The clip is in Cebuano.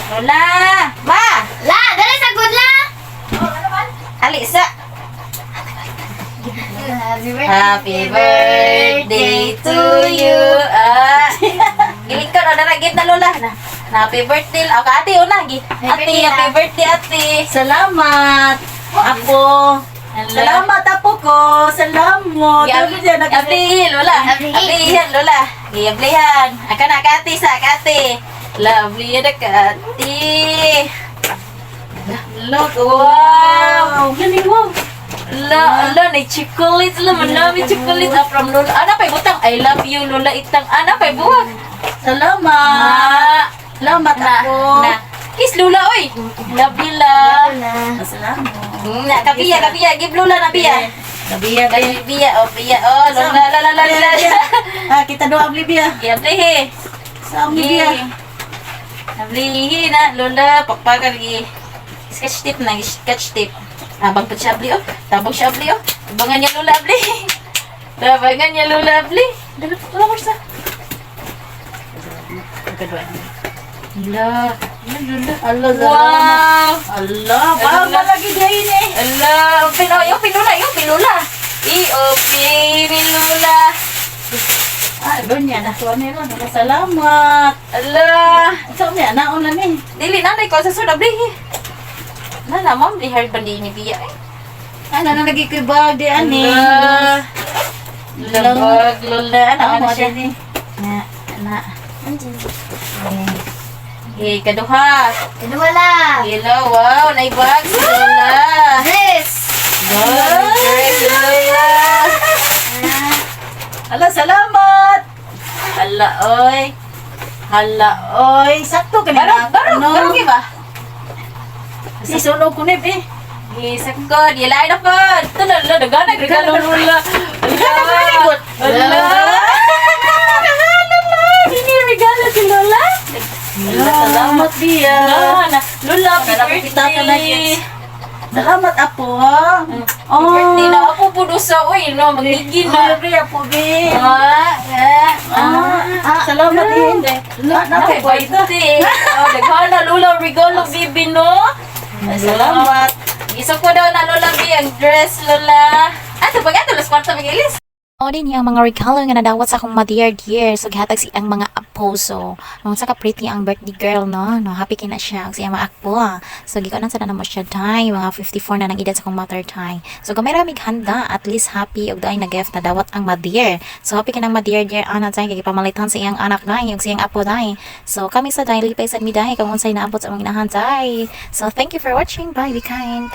Lola! Ma! La, dali sa good la. Ali sa. Happy birthday. Happy birthday to you. Ah. Giling ka na give na Lola. Na. Happy birthday. Ako ate una gi. Happy Ate, birthday, happy la. Birthday, ate. Salamat. Apo. Salamat, apo ko. Salamat. Sabi niya, Ablihin, Lola. Ablihin. Ablihan, Lola. Giablihan. Aka na kati sa kati. Lovely na kati. Look, Wow! Gani, wow! La, ala, na chocolate la, manami chocolate ah, from Lola. Ana pay butang I love you Lola itang. Ana pay buwag. Salamat. Ah, Salamat, na, apo. na. Kiss Lola oy. Love you la. La. Salamat. Na, kabiya, kabiya, give Lola na biya. Kabiya, biya. Kabiya, oh, biya, oh, Lola, la, la, la, la, la. Ah, kita doa beli biya. Giablihi. Sa amli biya. Ablihi na, Lola, pakpakan gi. Sketch tip na, sketch tip. Tabang pa siya abli, oh. Tabang siya abli, oh. Tabangan niya Lola abli. Tabangan niya Lola abli. Dalo pa flowers ah. Lola. Lola, Lola. Allah, Wow! Allah, parang Allah. malagi dia ini. Ala, open oh, yung pinula, yung pinula. I-open ni Lola. Ah, doon niya. Natuwa niya ron. Salamat. Ala. Sa niya, naon na ni. Dili nanay ko sa sunod abli. Nana, ma'am, di hard ba ni biya eh. Ano na lagi ko'y bag di ani. Ala. Labag, Lola. Ano, Ano ano mo siya? din. Na, na. Eh, kaduha. Dalawa la. Hello, wow, naibag si Lola. This. Wow, dress, Lola. Ala, salamat. Hala, oy. Hala, oy. Sakto ka Barog, barog, Ano? barog, ba? Isunog ko ni, be. Gisakod, yalay na po. Ito na, Lola, nagana, regalo, Lola. Hala, hala. Hala, hindi regalo si Lola. Ala, salamat, biya. Lola, Lola, happy Salamat, kita ka na, birthday. yes. Salamat, apo. Ha? Happy birthday na ako po doon sa, uy, no, magiging na. Ay, apo, be. Ah, ah, ah. Ah, salamat din. Ah, Happy naku, kwarta. birthday. Oh, daghana Lola regalo bibi no. Ay, salamat. Isa ko daw na Lola bi ang dress Lola. Ato pag ato las kwarta magilis. Mao din ang mga regalo nga nadawat sa akong mother dear. So gihatag si ang mga apo. So nung sa ka pretty ang birthday girl no, no happy kina siya og siya mga apo. Ah. So gikanan sa na mo siya tay, mga 54 na nang edad sa akong mother tay. So gamay ra mig handa, at least happy og daay na gift na dawat ang mother. So happy kanang mother dear ana tay kay gipamalitan sa iyang anak nay ug sa iyang apo day. So kami sa day lipay sad mi day kung unsay naabot sa among inahan tay. So thank you for watching. Bye, be kind.